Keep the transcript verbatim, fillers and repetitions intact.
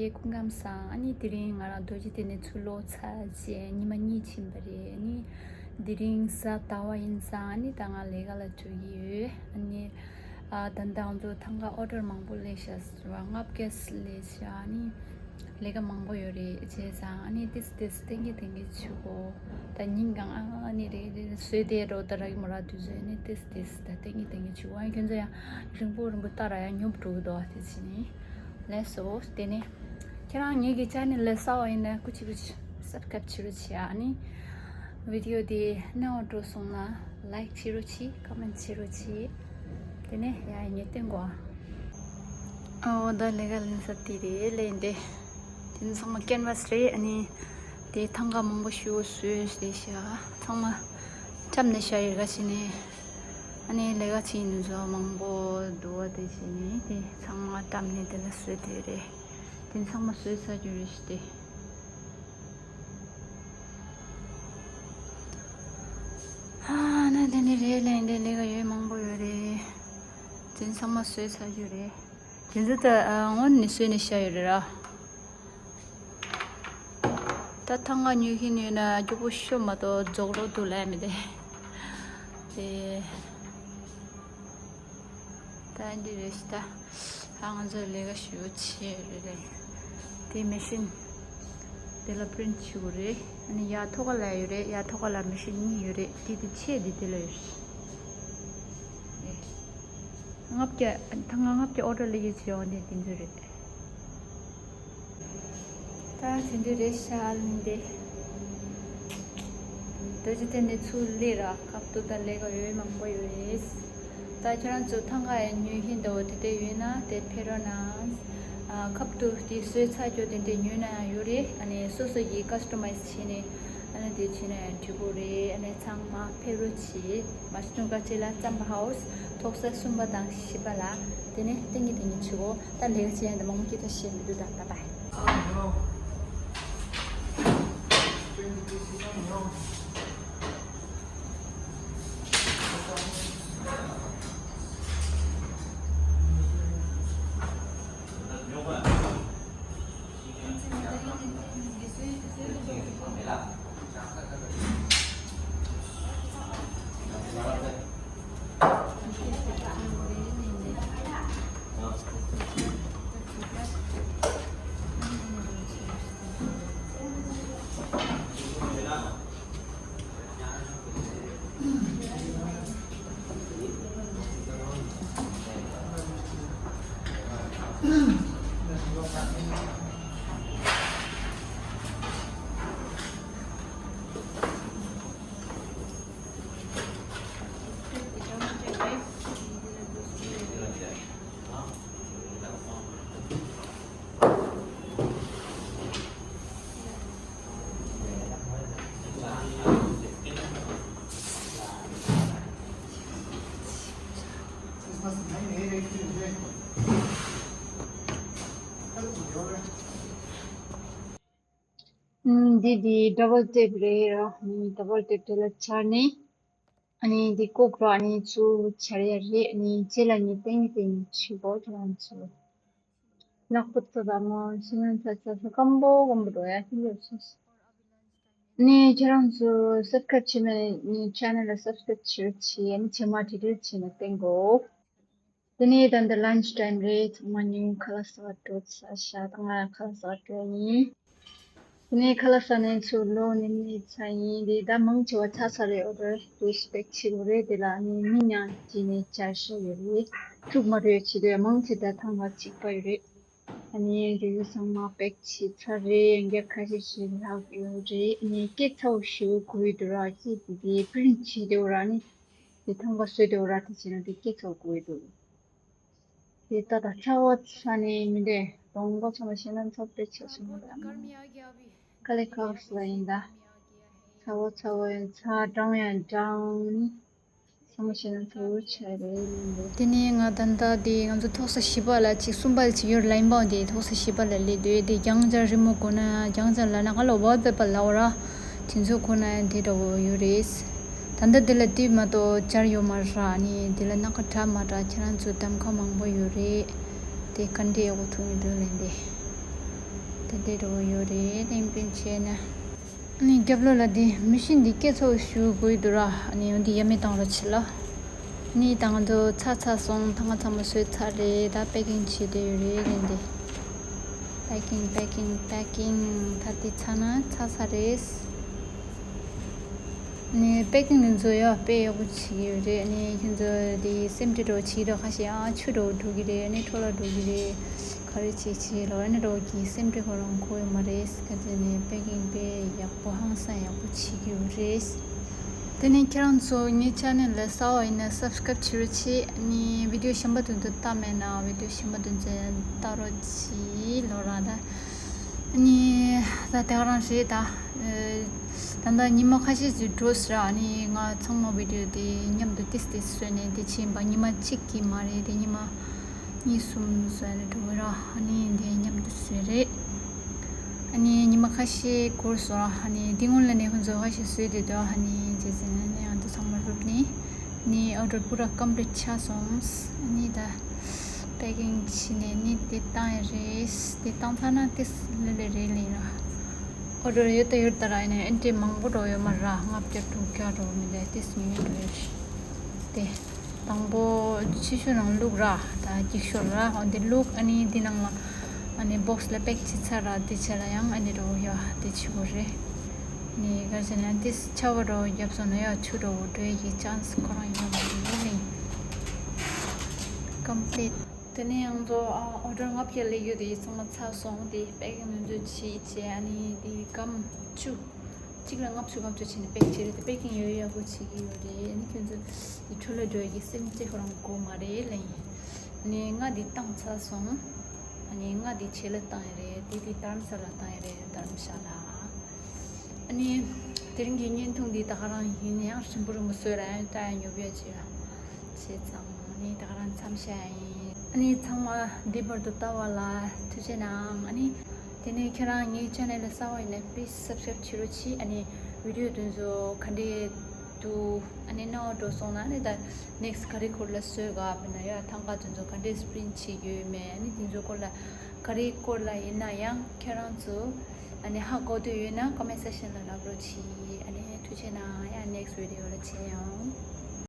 སྐུ་ཁམས་བཟང་། ཨ་ནི་དེ་རིང་ང་རང་རྡོ་རྗེ་གདན་ནས་ཚུར་ལོག་ཚར་རྗེས་ཉི་མ་གཉིས་ཕྱིན་པ་རེད། ཨ་ནི་དེ་རིང་གཟའ་ཟླ་བ་ཡིན་ཙང་ཨ་ནི་ད་ང་ལས་ཀ་ལ་འགྲོ་གི་ཡོད། ཨ་ནི་ཨ་ད་ལྟ་ང་ཚོ་ཐང་ག་ཨོ་ཌར་མང་པོ་སླེབས་ཤག་ལྔ་བརྒྱ་སླེབས་ཤག་ཨ་ནི་ལས་ཀ་མང་པོ་ཡོད་རེད། བྱས་ཙང་ཨ་ནི་ཏིས་ཏིས་ཏན་གི་ཏན་གི་བྱེད་དགོས། ད་ཉིན་གང་ཨ་ནི་རེ་རེ་བཟོས་ཏེ་རོ་ད་རག་གི་མོ་ར་དུས་ཚོད་ཨ་ནི་ཏིས་ཏིས་ད་ཏན་གི་ཏན་གི་བྱེད་དགོས། ཨ་ཁྱོད་ཚོ་ཡང་རིང་པོ་རིང་པོ་ལྟ་ར་ཡང་ཉོབ་འགྲོ་གི་འདུག་དེ་བྱས་ནི་ལགས་སོ། དེ་ནས་ཁྱེད་རང་ངེད་ཀྱི་ཅེ་ནལ་ལ་གསར་པ་ཡིན་ན་སྐུ་མཁྱེན་སྐུ་མཁྱེན་སབ་སི་ཀ་རབ་བྱེད་རོགས་བྱེད། ཨ་ནི་བི་ཌི་ཡོ་དེ་རྣ་བར་འགྲོ་སོང་ན་ལའིཀ་བྱེད་རོགས་བྱེད། ཀོ་མེན་ཊི་བྱེད་རོགས་བྱེད། དེ་ནས་ཡ་ངས་སྟོན་གོ། ཨ་འོ་ད་ལས་ཀ་ལེན་ས་དེ་རེད་ལས་འདི། དེ་ཚང་མ་ཀེན་ཝ་སི་རེད། ཨ་ནི་དེ་ཐང་ག་མང་པོ་ཞིག་བཟོས་བསྡད་ཤག་ཚང་མ་བཀྲམ་ནས་བཞག་ཡོད་ག་བྱས་ནས། ཨ་ནི་ལས་ཀ་བྱེད་མཁན་ཚོ་མང་པོ་འདུག་པ་དེ་བྱས་ནས་དེ་ཚང་མ་བཀྲམ་ནས་དེ་ལ་བཟོས་བསྡད་རེད། དེ་ཚང་མ་བཟོས་ཚར་རྒྱུ་རེད་ཤག་དེ། ཨ་ན་དེ་ནི་རེད་ལས་འདི་ལས་ཀ་ཡོད་མང་པོ་ཡོད་རེད། དེ་ཚང་མ་བཟོས་ཚར་རྒྱུ་རེད། དེ་ཚོ་ད་ཨ་སྔོན་ནས་བཟོས་ནས་བཞག་ཡོད་རེད་ར། ད་ཐང་ག་ཉོ་མཁན་ཡོད་ན་སྐྱོ་པོ་ཤོར་མ་གཏོགས་རྫོགས་རོགས་འདུག་ལབ་མི་དེ། དེ་ད་འདི་རེད་ཤག་ད་ཨ་ང་ཚོ་ལས་ཀ་ཞུ་བྱེད་རེད་རེད། དེ་མེ་ཤིན་དེ་ལ་པི་རིན་ཊི་བྱེད་དགོས་རེད། ཨ་ནི་ཡ་ཐོག་ཁ་ལ་ཡོད་རེད། ཡ་ཐོག་ཁ་ལ་མེ་ཤིན་གཉིས་ཡོད་རེད། དེ་དེ་ཆེ་དེ་དེ་ལ་ཡོད་རེད། ལྔ་བརྒྱ། ཐང་ག་ལྔ་བརྒྱ་ཨོ་ཌར་ལས་ཀྱི་བྱེད་འོང་དེ་དེ་ཚོ་རེད། ད་དེ་འདྲ་རེད་ཤག་ལུང་དེ། རྡོ་རྗེ་གདན་ནས་ཚུར་སླེབས་ར་ཁབ་ཏུ་ད་ལས་ཀ་ཡོད་མང་པོ་ཡོད་རེད། ད་ཁྱེད་རང་ཚོ་ཐང་ག་ཡང་ཉོ་མཁན་འདྲ་བོ་དེ་འདྲ་ཡོད་ན་དེ་ཕེབས་རོགས་གནང་། ཨ་ཁབ་ཏུ་དེ་བཟོས་ཚར་རྒྱུ་དེ་འདྲ་ཉོས་ན་ཡང་ཡོད་རེད། ཨ་ནི་སོ་སོ་ཡིས་ཀ་སི་ཊ་མའི་ཛི་བྱས་ནས་ཨ་ནི་དེ་བྱས་ན་ཡང་འགྲིག་གི་རེད། ཨ་ནི་ཚང་མ་ཕེབས་རོགས་བྱེད། མ་ཅུང་ཀ་ཅེ་ལ་ཙམ་པ་ཧའོ་སི་ཐོག་ས་གསུམ་པ་དང་བཞི་པ་ལ། དེ་ནས་ཏིང་ངེ་ཏིང་ངེ་བྱེད་དགོས། ད་ལས་ཀ་བྱེད་ཡ་འདི་མང་པོ་སྐད་ཆ་བཤད་མི་འདུག་ད་བཱའི་བཱའི། ཨུམ། འདི་འདི་ཌབ་བལ་ཊེབ་རེད་ར། ཨ་ནི་ཌབ་བལ་ཊེབ་དེ་ལ་སྦྱར་ནས། ཨ་ནི་འདི་བཀོག་ར། ཨ་ནི་ཚུར་སྦྱར་ཡ་རེད། ཨ་ནི་རྗེས་ལ་ནི་ཏིང་ངེ་ཏིང་ངེ་བྱེད་དགོས། ཁྱེད་རང་ཚོ་ལག་པ་ཚོ་དང་ངོ་ཤེས་ན་ཚ་ཚ་ཚ་སྐམ་པོ་སྐམ་པོ་འགྲོ་ཡ་ཤིན་ཏུ་སོ་སོ། ཨ་ནི་ཁྱེད་རང་ཚོ་སབ་སི་ཀ་རབ་བྱས་མེད་ནི་ཆེ་ནལ་ལ་སབ་སི་ཀ་རབ་བྱེད་རོགས་བྱེད། ཨ་ནི་རྗེས་མ་དྲི་དྲིར་བྱས་ནས་བསྟན་དགོས། དེ་ནས་ད་འདི་ལན་ཆི་ཊའིམ་རེད། ཚང་མ་ཉིན་ཁ་ལག་ཟ་བར་འགྲོ་ཚར་ཤག་ད་ང་ཁ་ལག་ཟ་བར་འགྲོ་ཡིན། དེ་ནས་ཁ་ལག་ཟ་ནས་ཚུར་ལོག་ནས་ནི་ཚར་ཡིན། དེ་ད་མང་ཆེ་བ་ཚར་ཚར་རེད། ཨོ་ཌར་དུ་སི་པེག་བྱེད་དགོས་རེད། དེ་ལ་ནི་མི་མང་བྱས་ནས་བཅར་ཤག་ཡོད་རེད། དཀྲུག་མ་རེད་བྱེད་དེ་མང་ཆེ་ད་ཐང་ག་གཅིག་པ་ཡོད་རེད། ཨ་ནི་རིགས་ཚང་མ་པེག་བྱས་ཚར་རེད། ཡང་བསྐྱར་ཁ་ཤས་ཤིག་ལྷག་ཡོད་རེད། ཨ་ནི་སྐད་ཚ་བོ་ཞེ་པོ་དགོས་འདུག་ར། ཅི་དེ་དེ་པི་རིན་ཊི་བྱས་དེ་འོ་ར། ཨ་ནི་དེ་ཐང་ག་བཟོས་དེ་འོ་ར། དེ་བྱས་ན་དེ་སྐད་ཚ་བོ་དགོས་འདུག་དེ་ལྟ་ད་ཚ་བོ་ཚ་ནི་མི་འདྲ་རྡོག་པོ་ཚང་མ་ཤེས་ན་ཚ་པེ་ཆ་སོང་མ་ད་ཨ་ནི་དཀའ་ལས་ཁག་སོ་ཡིན་ད། ཚ་བོ་ཚ་བོ་ཡིན། ཚ་གྲང་ཡང་གྲང་། ཚང་མ་ཤེས་ན་ཚ་བོ་ཆ་རེད་ཡིན་འདུག་དེ་ནས་ང་ད་ལྟ་དེ་ང་ཚོ་ཐོག་ས་བཞི་པ་ལ་གཅིག་གསུམ་པ་ལ་གཅིག་ཡོད་རེད། ལ་ཡིན་པའང་དེ་ཐོག་ས་བཞི་པ་ལ་སླེབས་འདུག་དེ་རྒྱང་ཆ་རི་མོ་དགོས་ན་རྒྱང་ཆ་ལ་ན་ང་ལ་ཝོལ་པེ་པར་ལ་འོ་ར། དེ་ཚོ་ཁོ་ན་ཡང་དེ་འདྲ་བོ་ཡོད་རེད། ད་ལྟ་དེ་ལ་དེབ་མ་གཏོགས་སྦྱར་ཡོད་མ་རེད། ཨ་ནི་དེ་ལ་སྣ་ཁ་གྲགས་མ་གྲགས་ཁྱེད་རང་ཚོ་གདམ་ཁ་མང་པོ་ཡོད་རེད། དེ་ག་འདྲས་ཡག་པོ་ཐུག་ཡོད་འདུག་ལན་དེ། དེ་འགྲོ་ཡོད་རེད། ཏན་ཏན་བྱས་ན། ཨ་ནི་རྒྱབ་ལོགས་ལ་དེ་མི་ཤིན་དེ་སྐད་ཚོགས་ཞུ་དགོས་འདུག་ར། ཨ་ནི་འོན་ཏེ་ཡ་མེད་བཏང་རོགས་བྱེད་ལ། ཨ་ནི་ད་ང་ཚོ་ཚར་ཚར་སོང་། ཐང་ག་ཚང་མ་བཟོས་ཚར་རེད། ད་པེ་ཀིང་བྱེད་བསྡད་ཡོད་རེད། ཏན་ཏན། པེ་ཀིང་པེ་ཀིང་པེ་ཀིང་། ད་དེ་ཚར་ན་ཚར་ཚར་རེད། ནས་པེ་ཀིང་ནི་ཚོ་ཡ་དཔེ་ཡག་པོ་བྱེད་ཀྱི་ཡོད་རེད། ནས་ཁྱོད་ཚོ་དེ་སེམས་ཁྲལ་འདྲ་བོ་བྱེད་རོགས། ཁ་ཤས་ཨ་ཆུ་འདྲ་བོ་འགྲོ་གི་རེད། ནས་འཕྲོ་བརླག་འགྲོ་གི་རེད། ག་རེ་བྱེད་བྱེད་ལོ། ཨ་ནི་འདྲ་བོ་གི་སེམས་ཁྲལ་ཁོ་རང་ཁོ་ཡོད་མ་རེད། ག་ཚོད་ནས་པེ་ཀིང་དཔེ་ཡག་པོ་ཧང་སང་ཡག་པོ་བྱེད་ཀྱི་ཡོད་རེད། དེ་ནས་ཁྱེད་རང་ཚོ་ངའི་ཆེ་ནལ་ལ་གསར་པ་ཡིན་ན་སབ་སི་ཀ་རབ་བྱེད་རོགས་བྱེད། ཨ་ནི་བི་ཌིའོ་གཞན་པ་དེ་ཚོ་ལྟ་མེད་ན་བི་ཌིའོ་གཞན་པ་དེ་ཚོ་ལྟ་རོགས་བྱེད་ལོ་ར་ད། ཨ་ནི་ད་དེ་ག་རང་རེད་ད། ཨ། ད་ལྟ་ཉི་མ་ཁ་ཤས་ཅིག་འགྲོ་ཟེར། ཨ་ནི་ང་ཚང་མ་བི་ཌིའོ་དེ་མཉམ་དུ་ཏིས་ཏིས་བཟོས་ནས་དེ་ཕྱིན་པ། ཉི་མ་གཅིག་གི་མ་རེད། དེ་ཉི་མ་གཉིས་གསུམ་བཟོས་ནས་འགྲོ་གི་ར། ཨ་ནི་དེ་མཉམ་དུ་བཟོས་རེད། ཨ་ནི་ཉི་མ་ཁ་ཤས་འགོར་སོང་ར། ཨ་ནི་དེ་སྔོན་ལ་ནས་ཁོང་ཚོ་ཁ་ཤས་བཟོས་བསྡད་འདུག་ཨ་ནི་རྗེས་ཟིན་ཨ་ནི་ང་ཚོ་ཚང་མ་རུབ་ནས། ནི་ཨོ་ཌར་པུ་ར་ཀམ་པི་ལིཊ་ཆགས་སོང་། ཨ་ནི་ད་པེ་ཀིང་བྱས་ནས་ནི་དེ་བཏང་ཡ་རེད། དེ་བཏང་ཚར་ན་དེ་ལོས་ལོས་རེད་ལེ་ར། ཨོ་ཌར་ཡོད་ད་ཡོད་ད་ར། ཨ་ནི་ཨེན་ཊི་མང་པོ་འགྲོ་ཡོད་མ་ར། ལྔ་བརྒྱ་དྲུག་བརྒྱ་འགྲོ་མི་འདུག་དེ་སུ་ཉོས་འགྲོ་ཡོད་རེད། དེ་དང་པོ་ཕྱི་ཤོག་ནང་བླུགས་ར། ད་འགྱིག་ཤོག་ར། འོ་དེ་བླུགས། ཨ་ནི་དེ་ནང་ལ་ཨ་ནི་བོག་སི་ལ་པེག་བྱས་ཚར་ར། དེ་བྱས་ལ་ཡང་ཨ་ནི་འགྲོ་ཡོད་དེ་བྱེད་དགོས་རེད། ནི་ག་རེ་ཟེར་ན་ཏིས་ཆར་པ་འདྲ་བོ་བརྒྱབ་སོང་ན་ཡ་ཆུ་འདྲ་བོ་འགྲོ་ཡ་གི་ཅན་སི་ཁོ་རང་ཡོད་མ་རེད་ལེ། ཀམ་པི་ལིཊ། དེ་ནས་ང་ཚོ་ཨ་ཨོ་ཌར་ལྔ་བརྒྱ་སླེབས་ཡོད་དེ་ཚང་མ་ཚར་སོང་། དེ་པེ་ཀིང་ནུས་མཐུན་བྱེད་བྱས། ཨ་ནི་དེ་སྒམ་བཅུ་གཅིག་ལ་ལྔ་བཅུ་ལྔ་བཅུ་བྱས་ནས་པེག་བྱས་རེད། དེ་པེ་ཀིང་ཡག་ཡག་པོ་བྱེད་ཀྱི་ཡོད་རེད། ཨ་ནི་ཁྱོད་ཚོ་དེ་འཕྲོ་བརླག་འགྲོ་ཡ་གི་སེམས་ཁྲལ་ཁོ་རང་དགོས་མ་རེད་ལེ། ཨ་ནི་ང་དེ་བཏང་ཚར་སོང་། ཨ་ནི་ང་དེ་ཆེད་ལ་བཏང་ཡ་རེད། དེ་དེ་དྷ་རམ་ས་ལ་བཏང་ཡ་རེད། དྷ་རམ་ས་ལ། ཨ་ནི་དེ་རིང་གི་བརྙན་ཐུང་འདི་ད་ག་རང་ཡིན། ཡང་རིང་པོ་རིང་པོ་བཟོས་ར། ཡང་ད་ཡང་ཉོབ་ཡ་བྱས་བྱས་ཙང་། ཨ་ནི་ད་ག་རང་མཚམས་བཞག་ཡིན། ཨ་ནི་ཚང་མ་འདི་བར་དུ་ལྟ་བ་ལ་ཐུགས་རྗེ་གནང་། ཨ་ནི་དེ་ནས་ཁྱེད་རང་ངའི་ཆེ་ནལ་ལ་གསར་པ་ཡིན་ན་པི་ལི་སི་སབ་སི་ཀ་རབ་བྱེད་རོགས་གྱིས། ཨ་ནི་བི་ཌིའོ་དེ་ཚོ་ག་འདྲས་འདུག་ཨ་ནི་སྣང་བ་འགྲོ་སོང་ན་ཨ་ནི་ད་ནེག་སི་ག་རེ་སྐོར་ལ་བཟོས་ག་མིན་ན་ཡ་ཐང་ག་དེ་ཚོ་ག་འདྲས་སི་པི་རིན་ཊི་བྱེད་རྒྱུ་ཡོད་མེད། ཨ་ནི་དེ་ཚོ་སྐོར་ལ་ག་རེ་སྐོར་ལ་ཡིན་ན་ཡང་ཁྱེད་རང་ཚོ་ཨ་ནི་ཧ་གོ་འདོད་ཡོད་ན་ཀོ་མེན་ཊི་སེག་ཤན་ལ་ལབ་རོགས་གྱིས། ཨ་ནི་ཐུགས་རྗེ་གནང་། ཡང་ནེག་སི་བི་ཌིའོ་ལ་མཇལ་ཡོང་།